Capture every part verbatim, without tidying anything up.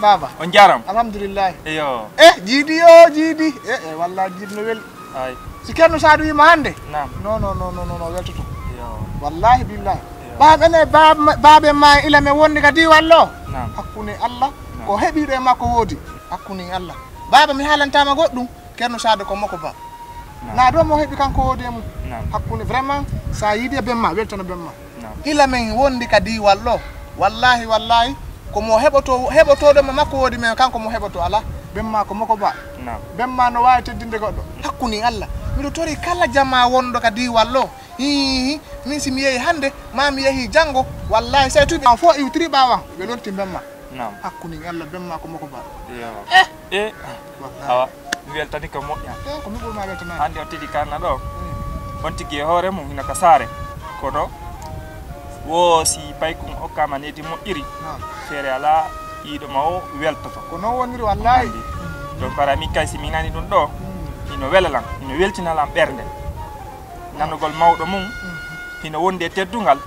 Baba. On jaaraama. Alhamdulillahi. Eyo. Eh, jiidi yo, jiidi. Eh, eh, wallahi jiidi no weli. Ay. Si Ceerno Saadu wiima hannde? Naam. Non, non, non, non, non, weltoto. Eyo. Wallahi billahi. Eyo. Baba, ene baba, baba ma ila men wondi ka diiwal ɗo. Naam. Hakkunde Allah, naam, ko heɓiiɗo e makko woodi. Hakkunde Allah. Baba, mi haalantaama goɗɗum. Ceerno Saadu ko moko ba. Naam. Na ɗo mo heɓi kanko woodi e mum. Naam. Hakkunde vraiment, sa yiidi e bemma, weltano bemma. Naam. Ila men wondi ka diiwal ɗo. Wallahi, wallahi, ko mo heɓoto, heɓotooɗo mo makko woodi, men kanko mo heɓoto ala. Bemma ko moko ba. Naam. Bemma no waawi teddinde goɗɗo. Hakkunde Allah. Miɗo tori kala jama wonɗo ka diiwal ɗo. Hihi, min si mi yehi hannde, ma mi yehi janngo, wallahi, say tuuɓi an fof iwtiri ɓaawan, ɓe lorti bemma. Naam. Hakkunde Allah, bemma ko moko ba. Eyo. Eh! Eh! Wallahi. Awa, mi weltani ko moƴƴa. Eh, ko min ɓurma weltanaade. Hannde o tigi kanna ɗo. Mm. On tigi e hoore mum hino ka saare. Kono wo si paykun okkaama needi moƴƴiri. Naam. Feere alaa, ɓiiɗo ma o weltoto. Ko non woniri wallahi. Anndi. Donc, hara min kay si mi nani ɗum ɗo, mm, hino wela lan, hino weltina lan ɓernde. Nanugol mawɗo mum, mm, hino wondi e teddungal.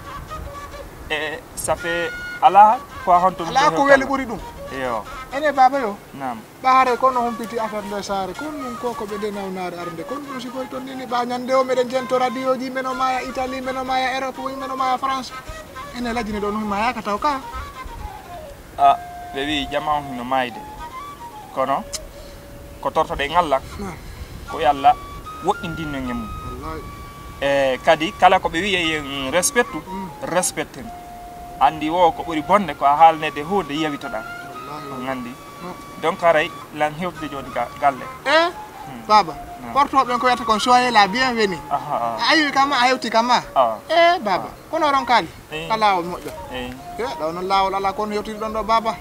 E ça fait alaa ko a honto ɗum alaa ɗo ko weli hewtata ɓuri ɗum. Eyo. Ene baba yo. Naam. Ɓaare kono humpiti affaire nde saare, kono ɗum ko ko ɓe nde nawnaare arde, kono ɗum si koye toon nini ɓa ñande o meɗen jento radioji, men o maya Italie, men o maya Europe, men o maya France. Ene lajjini ɗo no mayaka taw ka. A, ɓe wi'i jama on hino maayde. Kono ko tortoɗen Allah, naam, ko yo Allah woɗɗindinno e mum. Wallahi. E kadi kala ko ɓe wi'i en respectu, mm, respecten. Anndi wo ko ɓuri bonde ko a haalnede huunde yewitoɗaa. Wallahi. On anndi. Mm. Donc haray lan hewtude jooni ga galle. Eh, hmm, baba, naam, porto ɓen ko wiyata kon soyez la bienvenue. Aha, aha. A awi kam ma, a hewti kam ma. Ah. Eh, baba. Ah. Kono ronkaali. Eh. Ka laawol moƴƴo. Eh. Eh, ɗo noon laawol alaa kono yewtiri ɗon ɗo baba.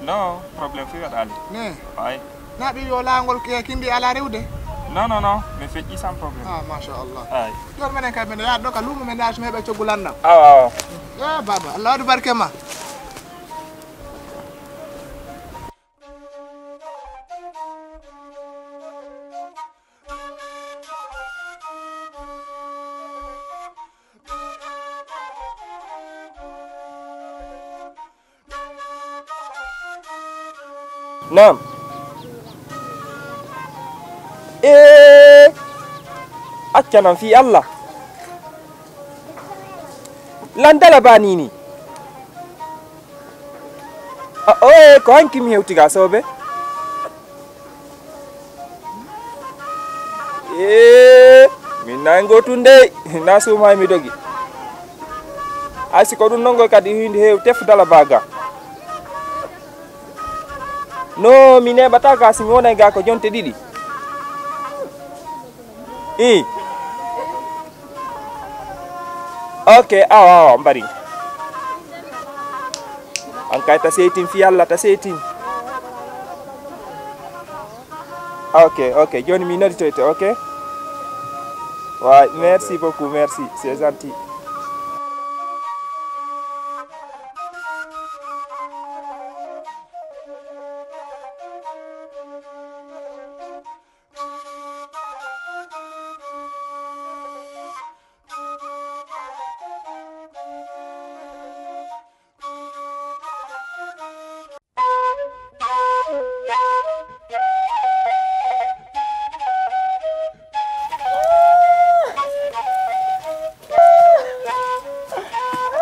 Non, problème fi waɗaali. Ne. Ay. Na ɓe yo laawol ke kindi alaa rewde. Non, non, non. Mi feƴƴi sans problème. Ah, machallah. Ay. Jooni menen kay men yaade ɗo ka luumo men yaade so heɓe coggu lanndam. Awa, awa. Eh, baba, Allah waɗu barke ma. Naam. Ee, accanam fii Allah. Lan dala ba nii nii. A, oye, ko hanki mi hewti ga soobe. Ee, min nango tun dey, na suuma mi dogi. Ay, si ko ɗum non ngoy kadi hindi heew tef dala baga. No, mi neɓata ga si mi wonay ga ko jonte ɗiɗi. I. Ok, awa, awa, mbari. An kay ta seytin fi Allah, ta seytin. Ok, ok, joni mi noditoyte, ok? Ouais, merci beaucoup, merci, c'est gentil.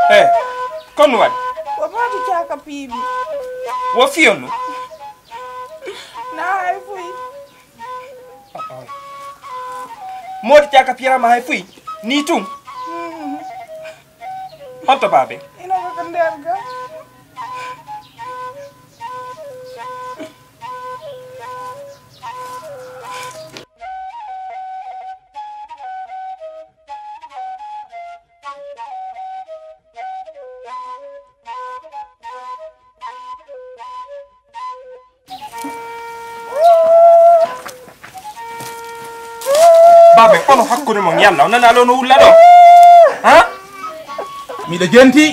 Eh, kon waɗi? Ko mooti caaka piimi. Wo fiyonu? Na hay fuy. Moodi caaka piyama hay fuy? Ni tun? Mm. Honto baabe? Ina ko ko nder ga. Baabe, kono hakkunde mon yalla, on nana aloo no wulla ɗo? Ha? Miɗo jenti,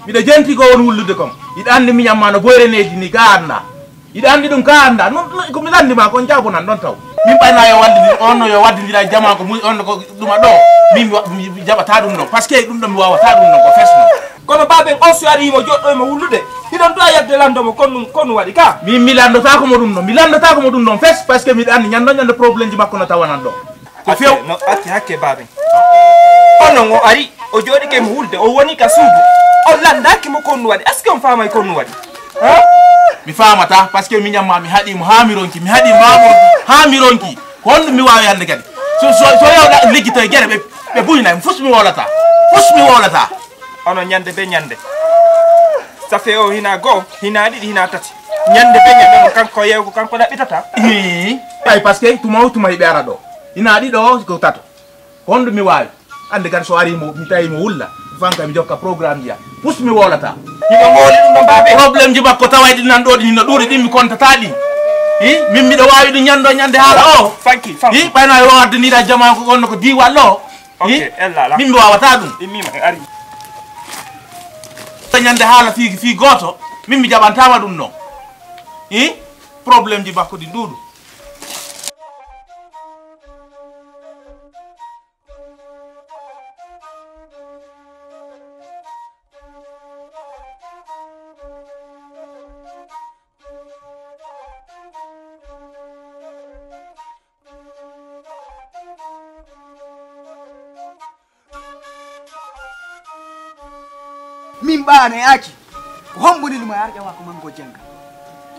miɗo jenti ko won wullude kon. Hiɗa anndi miñan ma no boyre needi ni, ka annda. Hiɗa anndi ɗum, ka annda. Non, non, ko mi lanndi ma kon jaabonan ɗon taw. Min ɓay na yo waddindir, on no yo waddindira e jama ko muy, on ko ɗuma ɗo. Min mi wa-, mi, mi jaɓata ɗum ɗon. Parce que ɗum ɗon mi wawata ɗum ɗon ko fesno. Kono baabe, on so ari mo joɗɗo e mo wullude. Hiɗon ɗo a yadde lanndo mo kon ɗum kon waɗi ka? Min mi lanndotaako mo ɗum ɗon. Mi lanndotaako mo ɗum ɗon fes, parce que miɗo anndi ñande ñande problème ji makko no tawanan ɗo. Ko few. No acce hakke baaben. Onon o ari, o jooɗike mo wulde, o woni ka suudu. On lanndaaki mo kon waɗi. Est-ce que on faamay kon waɗi? Ha? Mi faamata, parce que miñam maa mi haɗi mo haa mi ronki, mi haɗi mo haa mi ronki. Ko honɗum mi waawi hannde kadi? So, so, so yawɗa liggitoye gere, ɓe, ɓe buynay mo, fus mi wowlata. Fus mi wowlata. Onon ñande be ñande. Safe o hina goo, hina ɗiɗi, hina tati. Ñande be ñande mo kanko yew, ko kanko ɗaɓɓitata. Hii. Ay, parce que tuma o tuma ɓe ara ɗo. Hina ɗiɗo, ko tato. Ko honɗum mi waawi? Hannde kadi so ari mo, mi tawi mo wulla. Fanka mi jokka programme ji am. Fus mi wowlata. Hino mooli ɗum ɗon baabe. Problème ji makko tawa ɗi nan ɗo ɗi no ɗuuri ɗin mi kontata ɗi. Hi, min miɗo waawi ɗum ñande, ñande haala o. Fanki, fanki. Hi, ɓayno e waddaniɗa jama ko on ko diwal o. Ok, hi? Ella la. Min mi wawata ɗum. Immima e ari. Ñande haala fi, fi gooto, min mi jaɓantama ɗum no. Hi, problème ji makko ɗi ɗuuɗu. Min ɓaane aki. Ko hombo neli mo e ar ƴawa ko mango janga?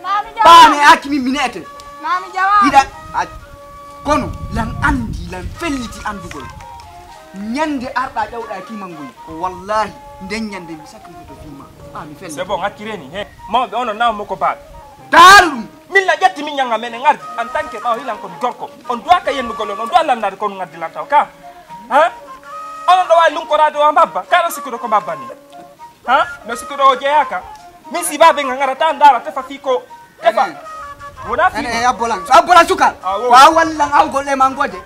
Mami jawa. Ɓaane aki min mi ne'ete. Mami jawa. Hiɗa a kono lan andi lan felliti andugol. Ñande arɗa ƴawɗa ki mangoy ko wallahi nden ñande mi sakki ko to fima. A mi fella. C'est bon, accireni he. Mawɓe onon nawa mo ko baaɓe. Daalu ɗum. Min na ƴetti min ñanga men en ardi en tant que ɓawo hilan kon gorko. On duwaka yennugol on, on duwa lannade kon ngaddi lantaw ka. Ha? Onon ɗo wawi lunkoraade o mbabba. Ka ɗo sikkuɗo ko mbabba ni. Ha? No sikkuɗo o jeyaaka. Min si baabe nga ngarata ndaara tefa fii ko. Tefa. Ene. Wona fii. Ene e abbolan. So abbolan suka. Ah, wo. Wa wallan awgol e mangoje.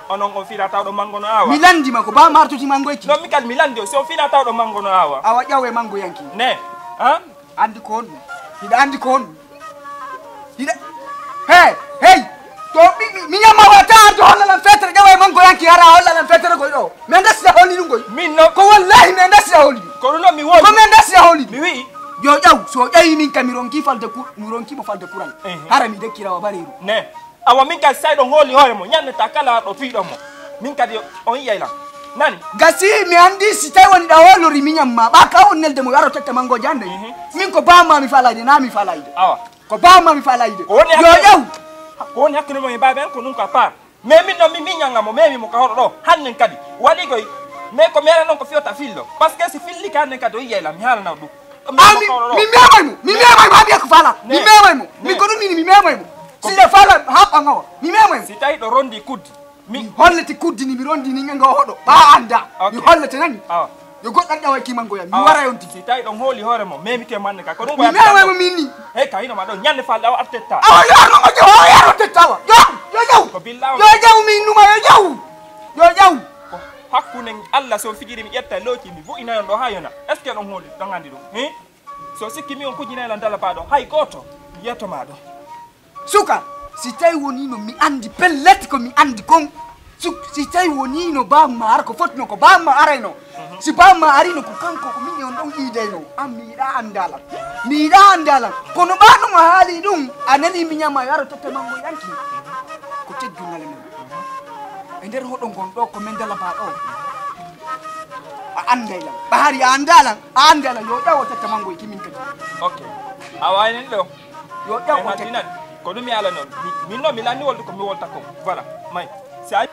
Onon o fira tawɗo mango no awa. Mi landi ma ko ba martuti mangoyki. Non mi kadi mi landi o so fira tawɗo mango no awa. Awa ƴawe mango yanki. Ne. Ha? Andi ko honɗum? Hiɗa andi ko honɗum? Hiɗa he hey. To mi mi mi ñama wata arde holla lan fetere ƴawa e mango yanki hara holla lan fetere koy ɗo. Men dasi a holi ɗum koy. Min no. Ko wallahi men dasi a holi. Ko ɗum ɗo mi woni. Ko men dasi a holi. Mi wi'i. Yo ƴaw so ƴawi min ka mi ronki falde ku mi ronki mo falde kural. Ehe. Hara mi dekkirawa bareeru. Ne. Awa min kadi sayɗo hooli hoore mo ñande ta kala ɗo piiɗo mo. Min kadi on yi'ay lan. Nani? Gasi mi andi si tawi woni ɗa hoolori miñam ma ɓa ka on nelde mo yaro tette mango jande. Mhm. Min ko bamma mi falayde na mi falayde. Awa. Ko bamma mi falayde. Ko woni yo hakkille ƴaw. Ko woni hakkille mo e baabe an ko ɗum ka par. Mais min ɗon min min ñanga mo memi mo ka hoɗo ɗo hannen kadi waɗi koy. Mais ko mera noon ko fiyota fillo parce que si filli ka hannen kadi o yiyay lan mi haalana ɗum. Ah, mi mi memay mo mi memay mo abiya ko fala mi memay mo mi ko ɗum ini mi memay mo si ɗe fala haɓɓa ngawa mi memay mo. Si tawi ɗo rondi kuddi mi hollete kuddi ni mi rondi ni nga hoɗo ɓa anda mi hollete nani. Yo goɗɗo ar ƴawa e kimango yam mi wara yonti. Si tawi ɗon hooli hoore mo memite manne ka ko ɗum mi memay mo min ni. Hey ka hino ma ɗon ñande falɗa o artetta. Awa yo arno mo jo o yaro tettawa yo yo jaw. Ko billawo yo jaw min numa yo jaw. Yo jaw. Ko hakkunde Allah so fijiri mi ƴetta looki mi bu'inayon ɗo ha yona. Est ce que ɗon hooli ɗon andi ɗum hi? So sikki mi on kujinay lan dala baɗo hay goto mi yeto ma ɗo. Suka si tawi woni no mi andi pellet ko mi andi kon. Suk si tawi woni no bamma ara ko fotno ko bamma arayno si bamma arino ko kanko ko min on ɗon iidayno an mi yiɗa andalan. Mi yiɗa andalan kono ɓa ɗum a haali ɗum a nani mi ñama yaro tette mango yanki. Ko teddungal men e nder hoɗo ngon ɗo ko men dala ba ɗo. A anday lan ɓa hari a anda lan a anda lan yo ƴawo tetta mango e kimin kadi. Ok. A waynen ɗo. Yo ƴawo tetta. Ko ɗum mi ala non min no mi lanni wolde ko mi wolta ko voilà may. Si a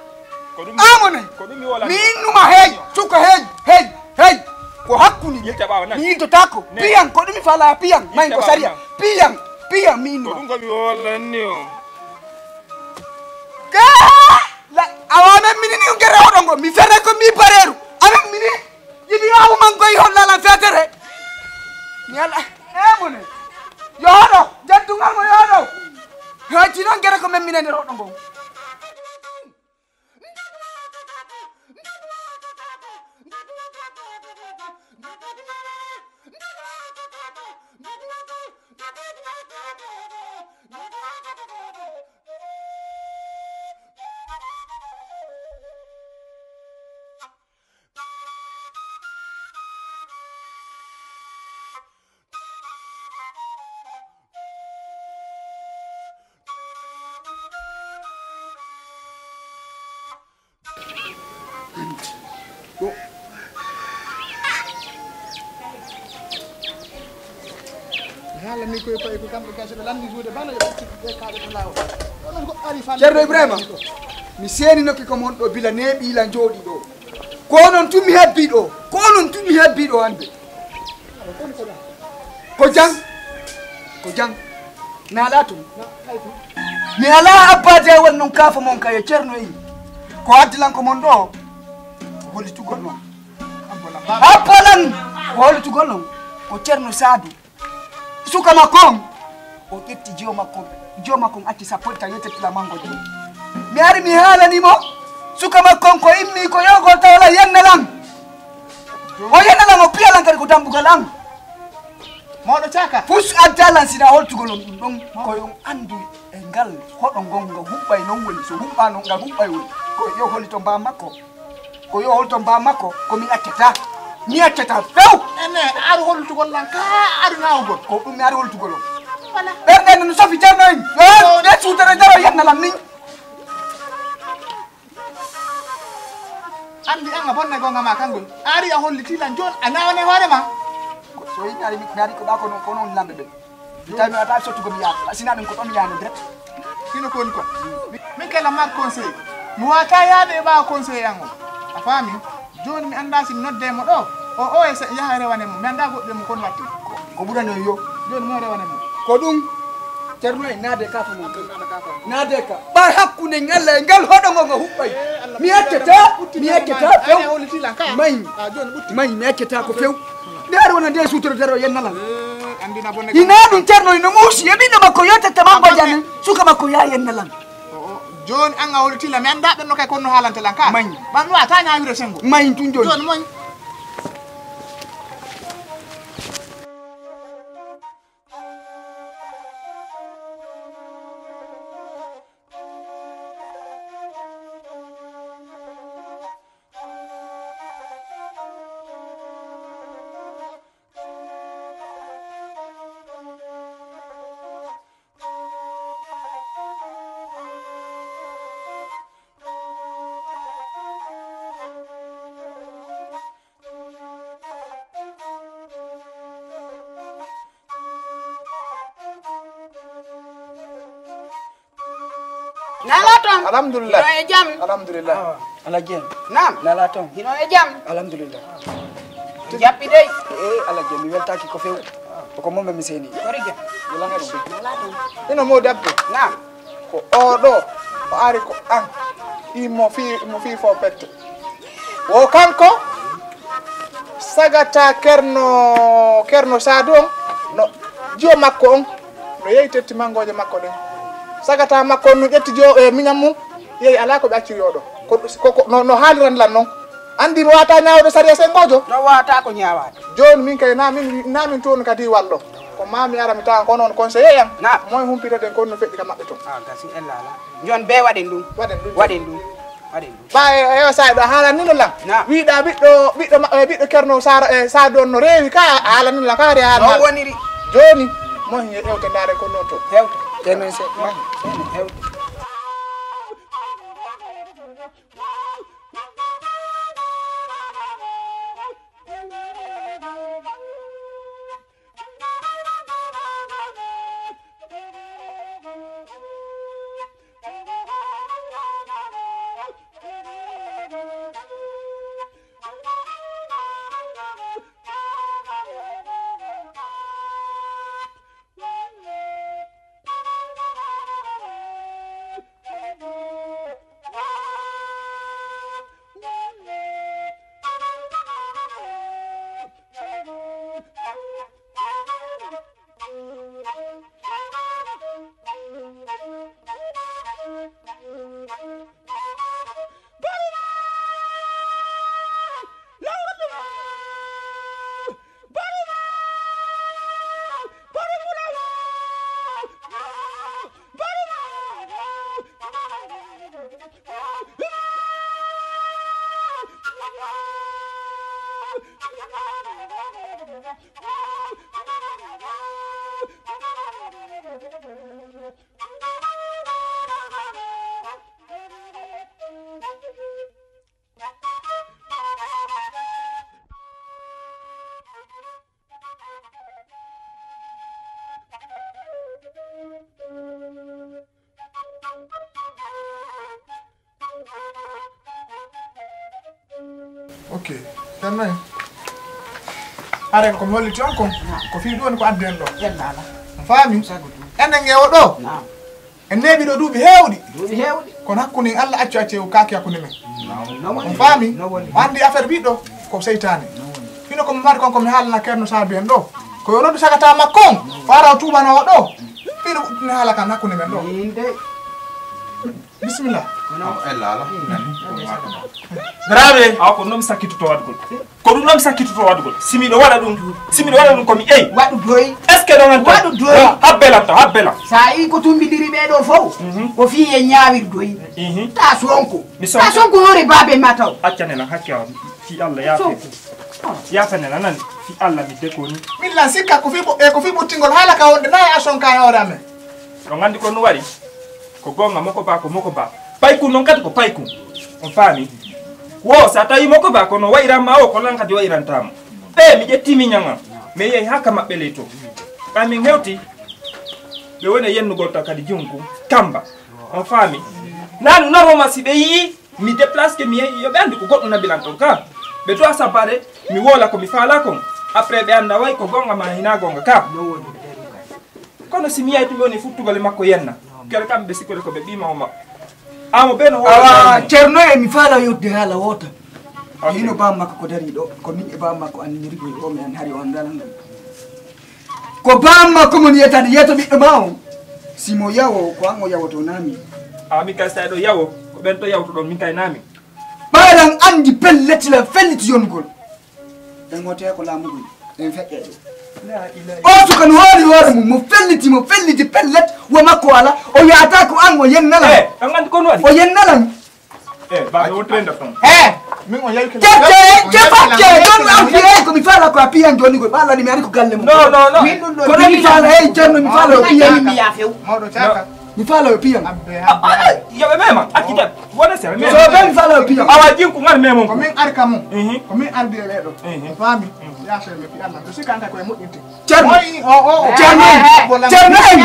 ko ɗum amone ko ɗum mi wola mi innuma hey suka hey hey hey. Ko hakkuni mi yiddotako piyan ko ɗum mi fala piyan may ko sariya piyan piyan mi innuma. Ko ɗum ko mi wolanni o. Awa amen mini ni gere oɗo ngo mi fere ko mi pareru amen mini. Yiɗi awu man koy hollala fetere. Mi ala emone. Yo hoɗo jaddugal mo yo hoɗo. Hati non gere ko men minen nder hoɗo ngo. Ɗum. Ɓe haalani koye payi ko kamɓe kay, so ɓe lanndi suude bana, yo ɓe ɓe kaaɓe to laawol. Ɗo noon ko ari fan. Ceerno Ibrahima, mi seeni nokki ko mon ɗo bila neeɓi ila njooɗi ɗo. Ko onon tun mi hebbi ɗo. Ko onon tun mi hebbi ɗo hannde. Ko jang. Ko jang. Naaɗa tun. Mi alaa abbaade e won noon kaafa mon kay e Ceerno en. Ko addi lan ko mon ɗo. Ko hollitugol noon. Abbo lan. Ko hollitugol noon. Ko Ceerno Saadu. Suka makko on, o ƴetti jiyo makko, jiyo makko on acci sappo e tati, yo tettila mango jom. Mi ari mi haalani mo, suka makko on ko immi ko yogol taw la yenna lan. O yenna lan, o piya lan kadi ko dambugal an. Mawɗo caaka. Fus adda lan sina holtugol on ɗum ɗon, ko on anndu e ngal hoɗo ngon nga huɓɓay non woni, so huɓɓa non ngal huɓɓay woni. Ko yo holito mba makko. Ko yo holto mba makko, ko mi accata. Mi accata few. Ene, ar holtugol lan ka, ar nawgol. Ko ɗum mi ar holtugol on. Wala. Ɓerɗe no sofi Ceerno en. Yo, ɓe suutere daro yenna lan min. Andi an a bonne gonga ma kangoy. Ari a holliti lan jon, a nawne hoore ma. Ko so yini ari mi, mi ari ko ɓa ko non, ko non lamɓe ɓe. Mi tawi mi wata sottugo mi yaade. Asina ɗum ko ɗon yaade direct. Hino ko woni ko. Min kala mar conseil. Mi wata yaade e ɓaawo conseil an o. A faami? Jooni mi anndaa si mi noddee mo ɗo. O, o e se-, yaha rewane mo. Mi anndaa goɗɗum mo kon watti. Ko ɓurani on yo. Jooni mo rewane mo. Ko ɗum. Ceerno en naade ka fo mon. Naade ka. Ɓar hakkunde ngal e ngal hoɗo ngo ngo huɓɓay. Eh, Allah mi accata, mi accata few. Mayi. Ah, jooni ɓutti. Mayi, mi accata ko few. Nde aɗa wona nde suutoro daro yennalal. Eh, andina bonne. Ina ɗum Ceerno ino muusi, e ɓiɗɗo makko yotetta man bajane, suka makko ya yennalal. O, o, jooni an a holiti lan, mi anndaa ɓen no kay kono haalante lan ka. Mayi. Ɓan mi wata ñaawire sengo. Mayi tun jooni. Jooni moy. Nala toon. Alhamdulillah. Hino e jam. Alhamdulillah. Ala jeen. Naam. Nala toon. Hino e jam. Alhamdulillah. Jappi dey. Eh, ala jeen, mi weltaaki ko few. Ko mo mi seni. Kori jam. Wala ngam. Nala toon. Ino mo dabbo. Naam. Ko oɗo, o ari ko an. Imo fi, imo fi fo petto. Wo kanko, sagata Kerno, Kerno Saadu on, no jiyo makko on, no yehi tetti mangooje makko ɗen. Sagata makko on no ƴetti jiyo, e miñan mum, yehi alaa ko ɓe acciri oɗo. Ko, ko, ko, no, no haaliran lan non. Anndi mi wata ñaawde sariya senngoojo? No wata ko ñaawaade. Jooni min kay na min, na min toon kadi wallo. Ko ma mi ara mi tawa ko noon conseiller yan. Na. Moy humpitoɗen kon no feƴƴi ka maɓɓe ton. Ah, gasi en laala. Jon be waɗen ɗum. Waɗen ɗum. Waɗen ɗum. Waɗen ɗum. Ɓa e, e o sa'i ɗo haalanino lan. Na. Wiɗa ɓiɗɗo, ɓiɗɗo ma-, e ɓiɗɗo Kerno Sara, e Saadu on no reewi ka haalanino lan ka ari haala. No woniri. Jooni, mo hiye ewte ndaare ko noon to. Hewte. Tenen se, ma. Hewte. Ok. Ceerno en, hare ko mi holliti on kon, ko fii ɗum woni ko addi en ɗo. Yalla ala. On faami? Sabu ɗum. Enen ngewo ɗo. Naam. En neeɓi ɗo duuɓi heewɗi. Duuɓi heewɗi. Kono hakkunde en, Allah accu acce o kaaki hakkunde men. No woni. On faami? No woni. O anndi affaire ɓiɗɗo ko seytaane. No woni. Hino ko mi mari kon ko mi haalana Ceerno Saabi en ɗo. Ko yo noddu sagata makko on. O ara o tuubano o ɗo. Fii no ɗum haala kan hakkunde men ɗo. Min de. Bisimilla. Kono ella ala. Daraaɓe. Awa ko noon mi sakkitoto waɗugol. Ko ɗum noon mi sakkitoto waɗugol. Si miɗo waɗa ɗum, si miɗo waɗa ɗum ko mi eyi. Waɗu doy. Est-ce que ɗon anndi? Waɗu doy. Habbelan to, habbelan. Sa yi ko tumbidiri ɓee ɗo fof, mhm, ko fii e ñaawir doy. Mhm. Ta sonko. Mi sonko. Ta sonko hoore baabe ma taw. Accane lan, hakke am. Fii Allah yaafe. Sonko. Yaafane lan, nan. Fii Allah mi deko ni. Min lan sikka ko fii ɓo-, e ko fii ɓuttingol haala ka wonde na e ason ka e hoore amen. Ɗon anndi ko no waɗi? Ko goonga, moko ba, ko moko ba. Paykun non kadi ko paykun. On faami? Wo, so a tawi moko ba, kono wayiran ma o, ko lan kadi wayiranta mo. Ɓe, mi ƴetti mi ñaŋa. Mi yehi haa ka maɓɓe ley to. Ɓay min hewti, ɓe woni e yennugol taw kadi junku. Kamba. On faami? Nanu naroma si ɓe yi'i, mi déplace ke mi yehi, yo ɓe anndi ko goɗɗum nabilan ton ka. Ɓe du'a sabbare, mi woola ko mi faala kon. Après ɓe annda way ko goonga ma hinaa goonga ka. Kono si mi yahi tun ɓe woni futtugol e makko yenna. Kere kamɓe sikkode ko ɓe ɓii mawo maɓɓe. Amo ɓe no hoore. Awa, Ceerno e mi faala yodde haala woota. Ok. Hino baa makko ko dari ɗo, ko min e baa makko anndiri ko o mi an hari o anndalan ɗum. Ko baa makko mon yetani yeto ɓiɗɗo ma on. Si mo yawo, ko an o yawoto na min. A min kay sa ɗo yawo, ko ɓen to yawto ɗon min kay na min. Ɓaaɗan anndi pellet la felliti yonugol. Ɓen o tee ko laamu ngun. En feƴƴe ɗo. O suka no hooli hoore mum, mo felliti, mo felliti pellet, wo makko ala, o yaata ko an o yennalan. Eh, an anndi ko no waɗi? O yennalan. Eh, baaɓe wontere nder ton. Eh, min o yawi kala. Tete, jefakke, ɗon am fiyay ko mi faala ko a piyan jooni ko ɓaala ni mi ari ko galle mum. No, no, no. Min ɗum ɗo. Kono mi faala, hey, Ceerno, mi faala o piyan. Mi yaafew. Mawɗo caaka. Mi faala o piyan. Abbe, abbe, abbe. Yo ɓe mema, acci tan. Wona sere, mema. So ɓe mi faala o piyan. Awa jinku ngar memon. Ko min arka mum. Mhm. Ko min ardi e ɓeɗo. Mhm. Faami? Mhm. Yaafew mi piyan. To sikanta ko e moƴƴinte. Ceerno. Oy, o, o, o. Ceerno en. Ceerno en.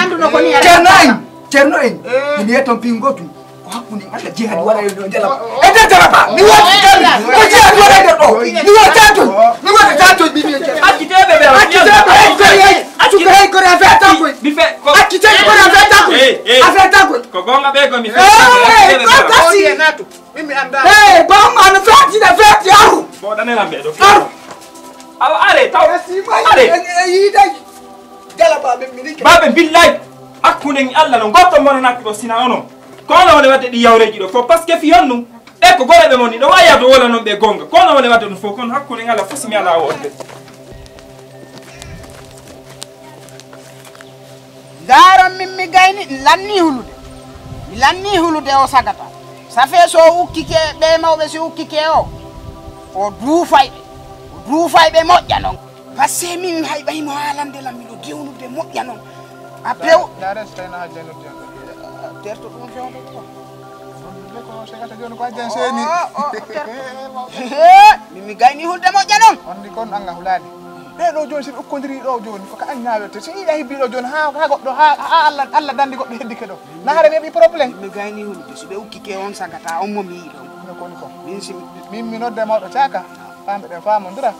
Ceerno en. Ceerno en. Eh. Mi wiya toon piin gootum. Ko hakkunde Allah jihadi waɗa e nder jala. E nder jala ba. Mi woni kan. Ko jihadi waɗa e nder ɗo. Mi woni tantoy. Mi woni tantoy. Mi woni tantoy. Acciteɓe ɓe. Acciteɓe ɓe. Acciteɓe ɓe. Acciteɓe ɓe. Affaire tankoy. Mi fe-, ko. Acciteɓe ɓe. Affaire tankoy. Eh, eh. Affaire tankoy. Ko goonga ɓe ko mi fe-. Eh, ko kasi. Min mi anndaa. Hey, bamma no fetti, no fetti, aru. Mboɗa nelan ɓe ɗo. Aru. Awa are, taw. Are. E yiiday. Jala baɓe minike. Baɓe billahi. Hakkunden Allah no goto mon nakki ɗo sina ono. Ko ono wone wadde ɗi yawreji ɗo fof parce que fi honnu. E ko gore ɓe moni ɗo waya to wola non ɓe gonga. Ko ono wone wadde ɗum fof kono hakkunden Allah fof si mi ala wonde. Ndaaron min mi gayni, mi lannii hulude. Mi lannii hulude o sagata. Safee so o ukkike ɓee mawɓe si ukkike o, o duufay ɓe. O duufay ɓe moƴƴa non. Parce que min hay ɓay mo haalande lan miɗo gewnude moƴƴa non. A pew. Ndaare so tawino hajjano jeyno. Terto ɗum fewndo ɗum. Ɗum de ko segata jooni ko hajjan seeni. O, o, o, terto. Min mi gayni hulde moƴƴa non. On ni kon anga hulaani. Ɓee ɗo jooni, si ɓe ukkondirii ɗo jooni, ko ka an ñaawirte. Si yiɗa hebbii ɗo jooni, haa, haa goɗɗo, haa, haa Allah, Allah danndi goɗɗo heddike ɗo. Na hare mi heɓii problème. Mi gayni hulde, si ɓe ukkike on sagata, on mo mi yiɗi ɗon. Ɗum ko woni ko. Min si mi- Min mi nodda mawɗo caaka, faamɓe ɓen faamondira.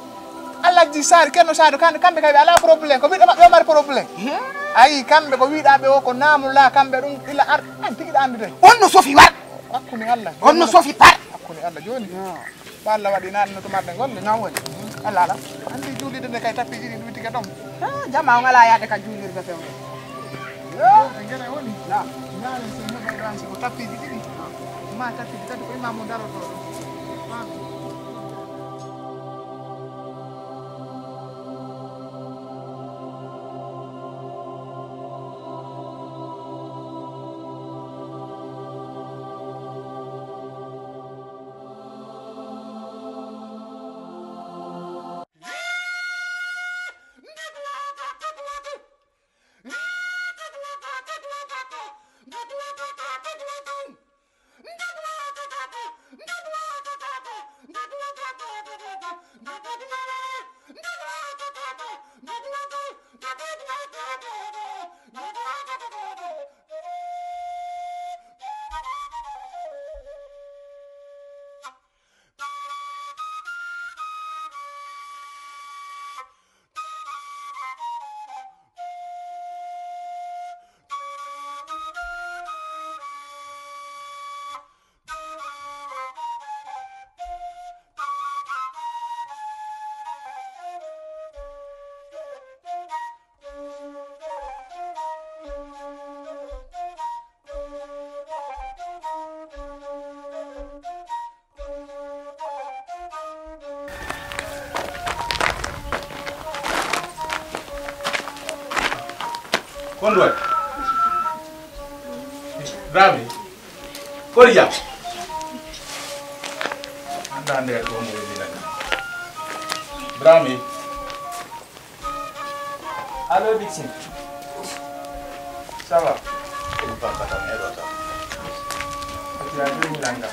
Alhaji Saari, Ceerno Saari, kamɓe, kamɓe kay ɓe alaa problème. Ko ɓiɗɗo maɓɓe o mari problème. He? Ayi, kamɓe ko wiɗaa ɓe o ko naamu laa, kamɓe ɗum ila ar-, an tigi ɗa anndude. On no sofi war. Hakkunde Allah. On no sofi par. Hakkunde Allah jooni. Yo. Ko Allah waɗi naane no to marde golle. Noon woni. Allah ala. Anndi juulirde nde kay tappi ɗiɗi ɗum tigi ɗon. Ah, jama on alaa yaade ka juulirde fewndo. Yo. E ngere woni. Naam. Ñaale so heɓay ɗon si ko tappi ɗiɗi. Ma tappi tati ko imaamu darotoo ɗo. Faami. Ko honɗum waɗi? Dramé. Ko honɗum jam? Anndaa nde ko honɗum waɗi nana. Dramé. Allo, Dixine. Ça va? Ko ɗum famɗa kam, eɗo tan. Accira jooni lannga.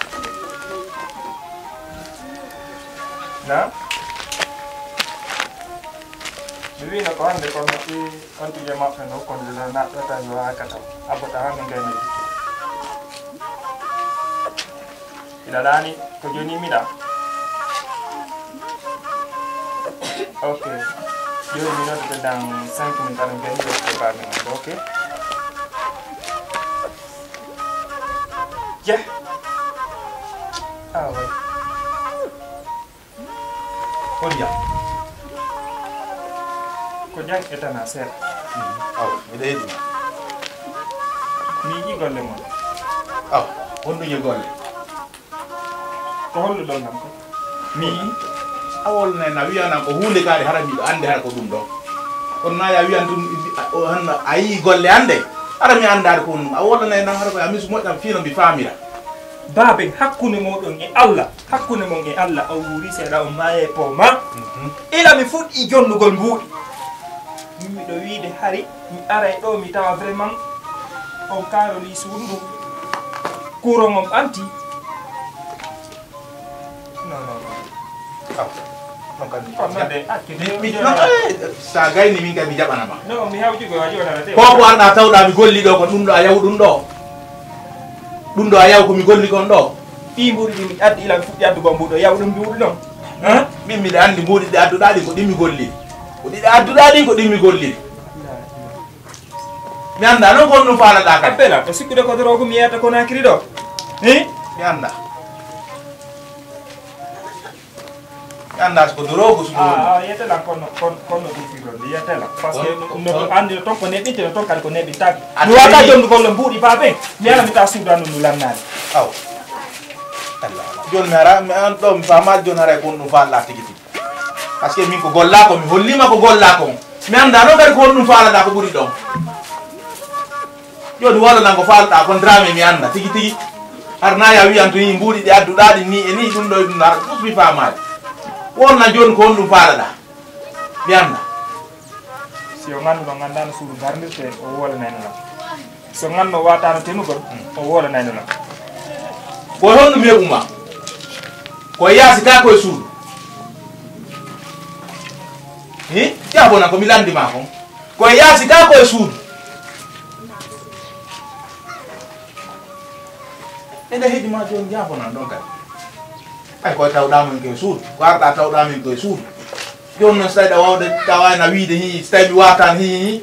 Na? Mi wiino ko hannde kono ɗi on tigi maɓɓe no kono dina naɓɓata yo aka taw. Abbata haa min gayna jikki. Ina ɗaani ko jooni miɗa. Ok. Jooni mi noddete dans cinq minutes aɗa gayni ɗo ko baami on. Ok. Jah. Ah, oui. Ko jam? Ko jam e tana seeɗa. Awa, miɗa heɗi ma. Mi yiɗi golle mon. Awa, honɗum e golle? Ko holluɗon kam ko? Mi yiɗi. Awol ne na wiyana ko huunde kaari hara miɗo annde hara ko ɗum ɗo. Kono na ya wiyan ɗum o hanno a yii golle annde. Hara mi anndaade ko ɗum. Awol ne nan hara ko ya misu moƴƴam fii no mi faamira. Baaben, hakkunde mooɗon e Allah, hakkunde mon e Allah, on wuuri seeɗa, on maayay poma. Ila mi fuɗɗii jonnugol mbuuɗi. Min miɗo wiide hari mi aray ɗo mi tawa vraiment on kaaroli suudu ndu. Kuuron on ɓanti. Non, non, non. Ah, non, kadi. Kono noon de, accu de. Mi, mi, non, eh, sa gayni min kadi mi jaɓana ma. Non, mi hawti ko waɗi wonana de. Ko ko arɗa tawɗa mi golli ɗo ko ɗum ɗo a yaw ɗum ɗo. Ɗum ɗo a yaw ko mi golli kon ɗo. Ɗi mbuuɗi ɗi mi addi ila mi fuɗɗi addugo mbuuɗo yaw ɗum mbuuɗi ɗon. Hein? Min miɗa anndi mbuuɗi ɗi adduɗa ɗi ko ɗi mi golli. Ko ɗi adduɗa ɗi ko ɗi mi golli. Mi annda noon ko honɗum faalaɗa kam. Abbela, to sikkude ko doroogu mi yeyata Conakry ɗo. Hi? Mi annda. Mi annda so ko doroogu so ɗum woni. Ah, ah, yetela kono, kono, kono ɗum firronde, yetela. Parce que no, no, no anndi no toon ko neɓinte, no toon kadi ko neɓintaake. Mi wata jondu golle mbuuɗi baabe. Mi ala mi ta suudu andu ndu lannaade. Aw. Allah, Allah. Jooni mi ara, mi an ɗo mi faamaade jooni haray ko honɗum faalaɗa tigi tigi. Parce que min ko gollaa ko, mi holliima ko gollaa ko. Mi anndaa noon kadi ko honɗum faalaɗaa ko ɓuri ɗoon. Jooni walla nan ko faalaɗaa kon Dramé mi annda tigi tigi. Har na ya wiyan to yii mbuuɗi ɗi adduɗaa ɗi nii e nii ɗum ɗo e ɗum ɗo hara ɗus mi faamaade. Wonna jooni ko honɗum faalaɗaa. Mi annda. Si o ngannduno nganndaano suudu ngarndirte, o woolanayno lan. So ngannduno waataano tenugol, o woolanayno lan. Ko e honɗum heɓu ma? Ko e yaasi kaa ko e suudu? Hi? Jaabona ko mi lanndi ma kon. Ko e yaasi kaa ko e suudu? Ene heɗi ma jooni jaabona ɗon kadi. Ay, koye tawɗaa min koye suudu. Ko arɗaa tawɗaa min koye suudu. Jooni noon, so tawi ɗa waawde, tawa ena wiide, hii, so tawi mi waataano, hii, hii,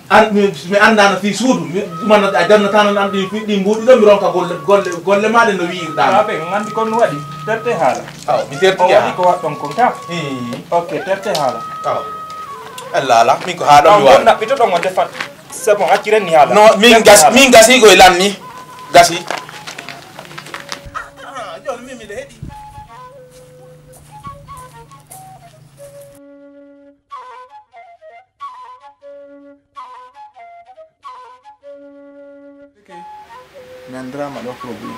an, mi, mi anndaano fii suudu, mi, ɗumanno a jannataano, an ɗi, ɗi mbuuɗi ɗo, mi ronka golle, golle, golle maa ɗe no wi'irɗaa. Baabe, on anndi kon no waɗi, terte haala. Aw, mi tertike. O waɗi ko waɗɗon kon ka? Hii. Ok, terte haala. Aw. Alla, ala, min ko haa ɗon mi waɗi. Ɗaɓɓito ɗon o defat. C'est bon, acciren ni haala. Non, min gas, min gasi ko e lanni. Gasi. Ah, jooni min miɗo heɗi. Mi anndirama ɗo problème.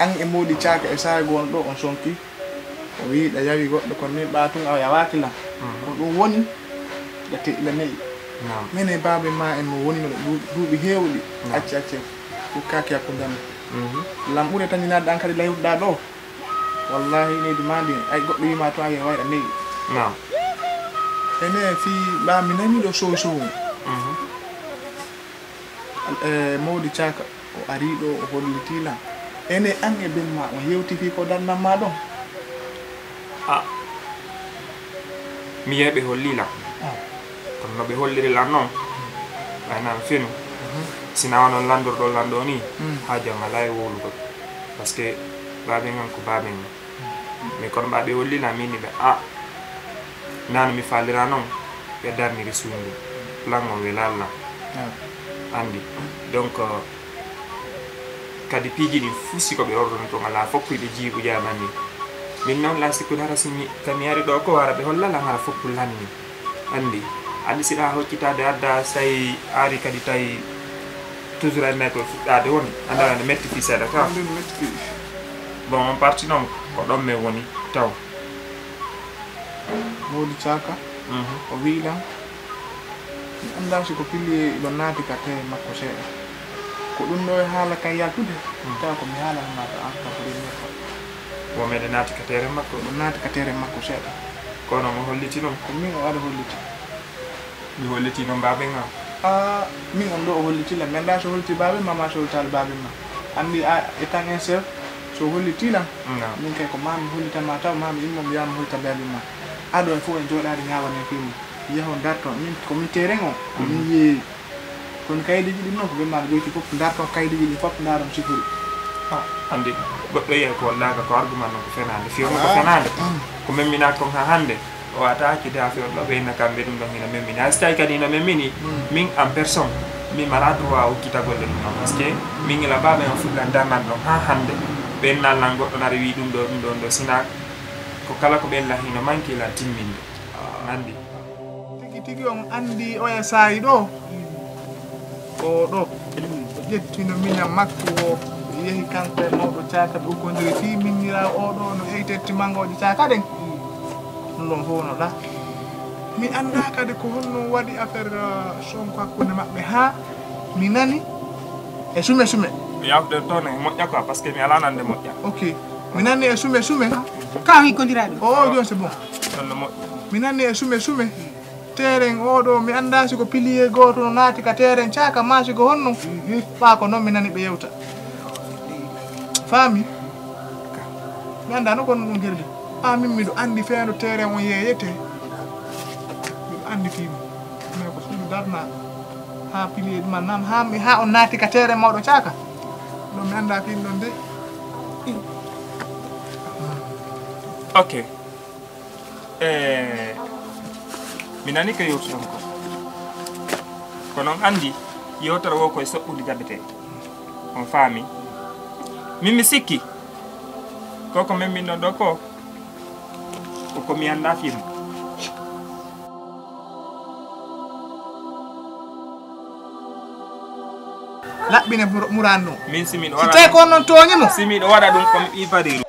An e moodi caaka e saare goo on ɗo on sonki. O wiyi ɗa yawi goɗɗo kono min ɓaa tun a yawaaki lan. Ko ɗum woni ɗa teɗɗila ne'i. Min e baabe ma en mo woni no ɗo duuɓi heewɗi. Acci acci. Ukkaaki hakkunde amen. Lan ɓure tañinaade an kadi layuɗa ɗo. Wallahi neydi ma ndin ay goɗɗo yima to a wiya wayɗa neyɗo. Naam. Ene fii ɓaa mi nani ɗo sow sow. Mhm. Eh, mawdi caaka o ari ɗo o holliti lan. Ene an e ben ma on yewti fii ko darnan ma ɗon. Ah. Mi yehi ɓe holli lan. Ah. Kono no ɓe holliri lan noon, ɓayna mi fenu. Mhm. Si na wano lanndorɗon lan ɗoo nii, mm, haa jam alaa e wowlugol. Parce que baaben an ko baaben an. Mm. Mais kono ɓaa ɓe holli lan, min ni ɓe, a, naa no mi faalira noon, ɓe darniri suudu. Plan on welaali lan. Ah. Anndi. Donc, kadi piiji ɗin fuu si ko ɓe ordono toon alaa foppuy ɓe jiiɓu jaabanni. Min noon laa sikkude hara si mi, ka mi ari ɗoo ko hara ɓe holla lan hara foppu lanni. Anndi. Andi siɗa hoccitade adda, say ari kadi tawi toujours ene ko fuɗɗade woni. Andana ne metti fi seeɗa taw. Nden metti fi. Bon, on parti noon ko ɗon men woni taw. Modi Caka, mhm, o wiilan mi anndaa si ko pilier ɗo naati ka tere makko seeɗa. Ko ɗum ɗo e haala kay yaltude, mm, tawa ko mi haalana ma to an ka premier fois. Wo meɗe naati ka tere makko? Ɗo naati ka tere makko seeɗa. Kono mo holliti ɗum? Ko min o aɗa holliti. Mi holliti noon baaben am. Ah, min on ɗo o holliti lan. Mi anndaa so holliti baaben ma, ma so hollitaali baaben ma. Anndi a, étant un chef, so holliti lan. Non. Min kay ko ma mi hollita ma taw, ma mi immo mi yaha mi hollita baaben ma. Aɗo e fof en jooɗaade ñaawane fii mum. Yaho darto. Min, ko min terrain o, ko min yeeyi. Kono kayideeji ɗin noon ko ɓe maa goyti fof darto kayideeji ɗin fof ndaaron sifori. Ah, anndi, goɗɗo yiya ko wallaaka ko argument noon ko fenaande. Fii on ko fenaande. Mm. Ko memminaa kon haa hannde. O wata hakkide haa fewndo ɓeyna kamɓe ɗum ɗon hino memmini. Hay so tawi kadi hino memmini, mm, min en personne, mi mara droit okkita golle ɗum ɗon. Parce que min ila baaɓe on fuɗɗan darnan ɗon haa hannde. Ɓen nalnan goɗɗo nare wi ɗum ɗo, ɗum ɗon ɗo. Sina ko kala ko ɓen lan hino manki lan timminde. Nandi. Tigi tigi on anndi oya saayi ɗo. O ɗo, o ƴettino miña makko o, yehi kanko e mawɗo caaka, ɓe ukkondiri fii miñiraawo o ɗo no eytetti mangooje caaka ɗen. Ɗum ɗon fof no ɗa. Mi anndaa kadi ko honno waɗi affaire, uh, Sonko hakkunde maɓɓe haa mi nani e sume sume. Yawtude toon e moƴƴa quoi, parce que mi alaa nande moƴƴa. Ok. Mi nani e sume sume. Ka hikkondiraaɗo. O, o, jooni c'est bon. Ɗon no moƴƴi. Mi nani e sume sume. Terrain oo ɗoo, mi anndaa si ko pilier gooto no naati ka terrain caaka maa si ko honno. Ɓaa ko noon mi nani ɓe yewta. Faami? Mi anndaa no kono ɗum gerli. Aa, min miɗo anndi feewndo terrain on yeeyetee. Miɗo anndi fii mum. Mais ko suudu darnaa. Haa pilier ɗum anndaama. Haa mi, haa on naati ka terrain mawɗo caaka. Ɗum mi anndaa fii ɗum ɗon de. Ok. E, mi nani ko yewtuɗon ko. Kono on anndi, yewtere wo ko e soɓɓude jaɓetee. On faami? Min mi sikki, ko ko memminɗon ɗo ko, ko ko mi anndaa fii mum. Laɓɓine mur-, muraan ɗum. Min si miɗo waɗa ɗum. Si tawi ko on non tooñi mo. Si miɗo waɗa ɗum ko mi ɓii Fadiru.